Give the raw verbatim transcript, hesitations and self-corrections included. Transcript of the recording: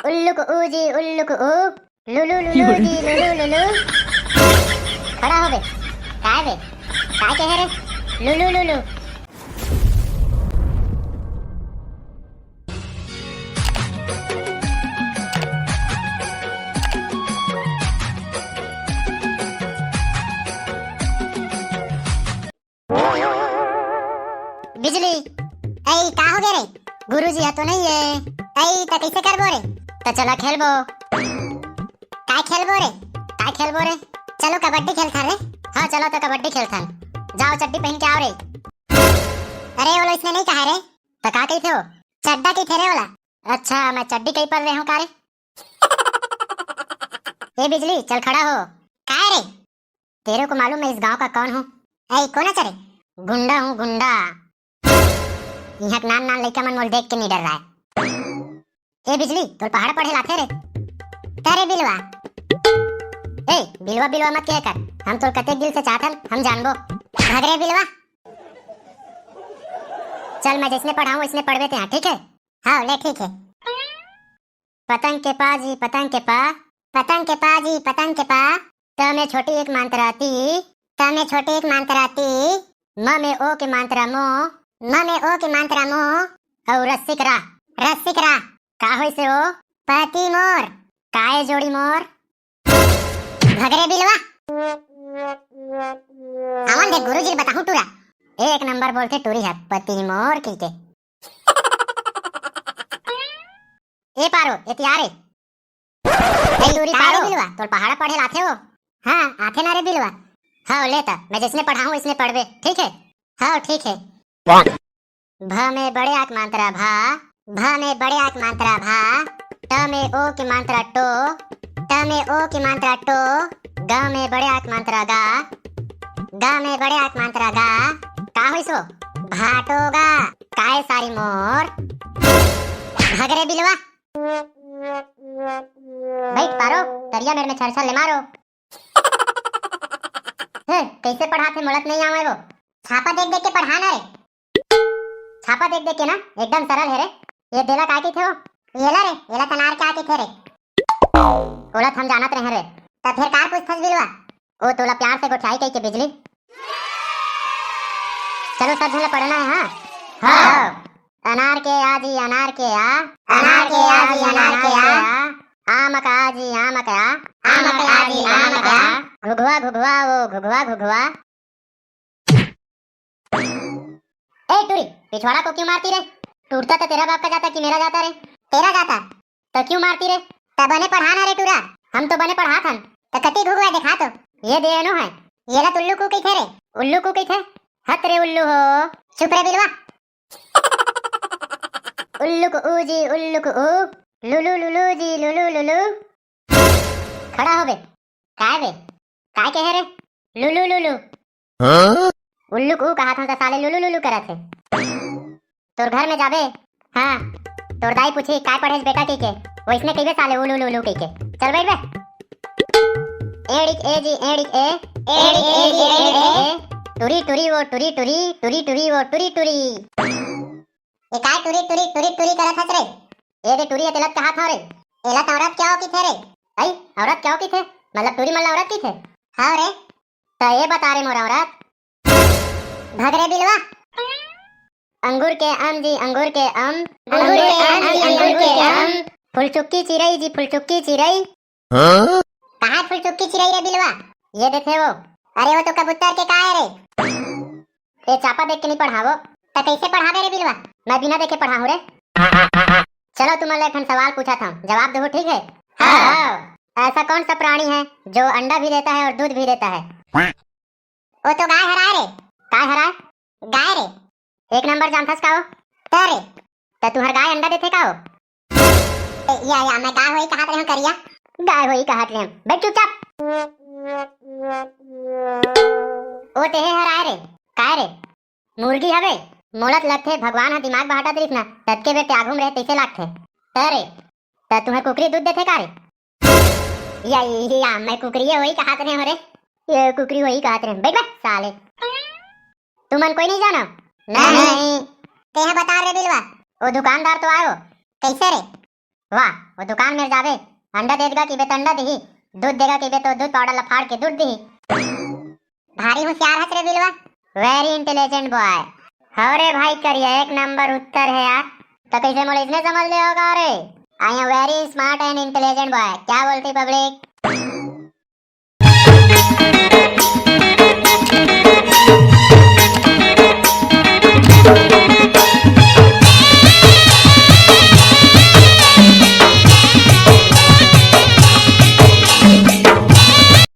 उल्लुक ऊ जी उल्लुक ऊ, लुलु लुलु जी लुलु लुलु। खड़ा हो बे। काय बे? काय कहे रे? लुलु लुलु। बिजली, ऐ का हो गया रे? गुरुजी ह तो नहीं है। ऐ त कैसे करबो रे? त चला खेलबो। काय खेलबो रे? काय खेलबो रे? चलो कबड्डी खेलथन रे। हाँ चलो तो कबड्डी खेलथन। जाओ चड्डी पहन के आओ रे। अरे ओला इसने नहीं कहा रे। त का कही थे हो? चड्डा कही थे रे ओला। अच्छा मैं चड्डी कही पड़ रहे हूँ का रे? ए बिजली चल खड़ा हो। काय रे? तेरे को मालूम मैं इस गांव का कौन हूँ? ऐ कोन अच रे? गुंडा हूँ गुंडा। इहाँ के नान नान लइका मन मोल देख के नहीं डर रहा है। ए बिजली तोल पहाड़ पढ़े लाथे रे। का रे बिलवा? ए बिलवा बिलवा मत कहे कर, हम तोल कतेक दिल से चाहथन हम जानबो। भाग रे बिलवा। चल मैं जैसने पढ़ाऊँ वैसने पढ़बे ते हाँ ठीक है? हाँ ले ठीक है। पतंग के पा जी पतंग के पा, पतंग के पा जी पतंग के पा। त में छोटी एक मांत्रा ती, त में छोटी एक मांत्रा ती, म में ओ के मांत्रा मो, म में ओ के मांत्रा मो, अउ रस्सिक रा, रस्सिक रा। का होइसे ओ? पति मोर। काय जोड़ी मोर? भगरे बिलवा। आवन दे गुरुजी ल बताहूं टूरा। एक नंबर बोलथे टूरी है पति मोर की के। ए पारो, ए तियारे। ए टूरी पारो बिलवा, तोल पहाड़ा पढ़े लाथे हो? हाँ, आथे ना रे बिलवा। हाँ, ले त, मैं जैसने पढ़ाहूँ वैसने पढ़बे, ठीक है? हाँ, ठीक है। भ में बड़े आक मात्रा भा, भ में बड़े आक मात्रा भा, ट में ओ के मात्रा टो, ट में ओ के मात्रा टो, ग में बड़े आक मात्रा गा, ग में बड़े आक मात्रा गा। का होइस ओ? भाटोगा। काय सारी मोर? भगरे बिलवा। बैठ पारो, तरिया मेड़ में छरछर ले मारो। हे, कैसे पढ़ाथे मोला त नहीं आवे वो। छापा देख देख के पढ़ा ना रे। छापा देख देख के ना, एकदम सरल है रे। ये देला काय कहिथे वो? येला रे, येला तनार क्या कहिथे रे? ओला त हम जानत रहे रे। त फिर कार पूछथस बिलवा? ओ तोला प्यार से गोठियाई कहिके बिजली। चलो सब झन ला पढ़ना है, हाँ? हाँ। अनार के आ जी, अनार के आ। अनार के आ जी, अनार के आ। आम का आ जी, आम का आ। आम का आ जी, आम का आ। घुघुआ, घुघुआ, वो घुघुआ, घुघुआ। ए टूरी, पिछवाड़ा को क्यों मारती रे? टूटता तो तेरा बाप का जाता कि मेरा जाता रे? तेरा जाता। तो क्यों मारती रे? त बने पढ़ा ना रे टूरा, हम तो बने पढ़ाथन। त कति घुघुआ देखा तो। ये दे एनो है। येला त उल्लू कू कहिथे रे। उल्लू कू कहिथे? हत रे उल्लू हो। चुप रे बिलवा। उल्लुक ऊ जी उल्लुक ऊ, लुलु लुलु जी लुलु लुलु। खड़ा हो बे। काय बे? काय कहे रे? लुलु लुलु। हाँ? उल्लुक ऊ कहाथंव त साले लुलु लुलु करत हे। तोर घर में जाबे, हाँ, तोर दाई पूछही काय पढ़ेस बेटा कहिके, वइसने कहिबे साले उलु लुलु कहिके। चल बैठ बे। एड़िक ए जी एड़िक ए, एड़िक ए जी एड़िक ए। टुरी टुरी वो टुरी टुरी, टुरी टुरी वो टुरी टुरी। ए काय टुरी टुरी टुरी टुरी करत हस रे? ए दे टुरी ए तेला त कहाथंव रे। एला त औरत क्या हो कहिथे रे? अई, औरत क्या हो कहिथे? मतलब टुरी मन ला औरत कहिथे? हाँ रे। त ए बता रे मोर औरत। भगरे बिलवा। अंगूर के अम जी अंगूर के अम। अंगूर के अम जी अंगूर के अम। फुलचुक्की चिरई जी फुलचुक्की चिरई। हाँ? कहाँ फुलचुक्की चिरई रे बिलवा? ये देखे वो। अरे वो तो कबूतर के का है रे? ए चापा देख के नहीं पढ़ावो। त कैसे पढ़ावे रे बिलवा? मैं बिना देखे पढ़ाहूँ रे। चलो तुमन ला एक ठन सवाल पूछत हंव, जवाब देहू, ठीक है? हाँ। हाँ। ऐसा कौन सा प्राणी है जो अंडा भी देता है और दूध भी देता है? वो तो गाय हराय रे। काय हराय? गाय रे। एक नंबर जानथस का वो? त रे। त तुंहर गाय अंडा देथे का वो? ए, या, या, मैं गाय होई कहात रहेंव करिया। गाय होई कहात रहेंव। बैठ चुपचाप। ओ तेहे हराय रे। काय रे? मुर्गी हवे। मोला त लगथे भगवान ह दिमाग बहाटत रहिस ना, ततके बेर ते आघू म रहे तइसे लागथे। त रे, त तुंहर कुकरी दूध देथे का रे? या, या, मैं कुकरिये होई कहात रहेंव रे। ये कुकरी होई कहात रहेंव। बैठ बे, साले। तुमन कोई नहीं जानो? नहीं। नहीं। तेहा बता रे बिलवा। ओ दुकानदार तो आयो। कैसे रे? वाह, वो दुकान में जाबे, अंडा दे देगा कि बे त अंडा दिही, दूध देगा कि बे तो दूध पाउडर ला फाड़ के दूध दिही। भारी होशियार हस रे बिलवा। Very intelligent boy. हव रे भाई करिया, एक नंबर उत्तर है यार। तो कैसे मोला इसने समझ ले होगा रे? I am very smart and intelligent boy. क्या बोलती पब्लिक?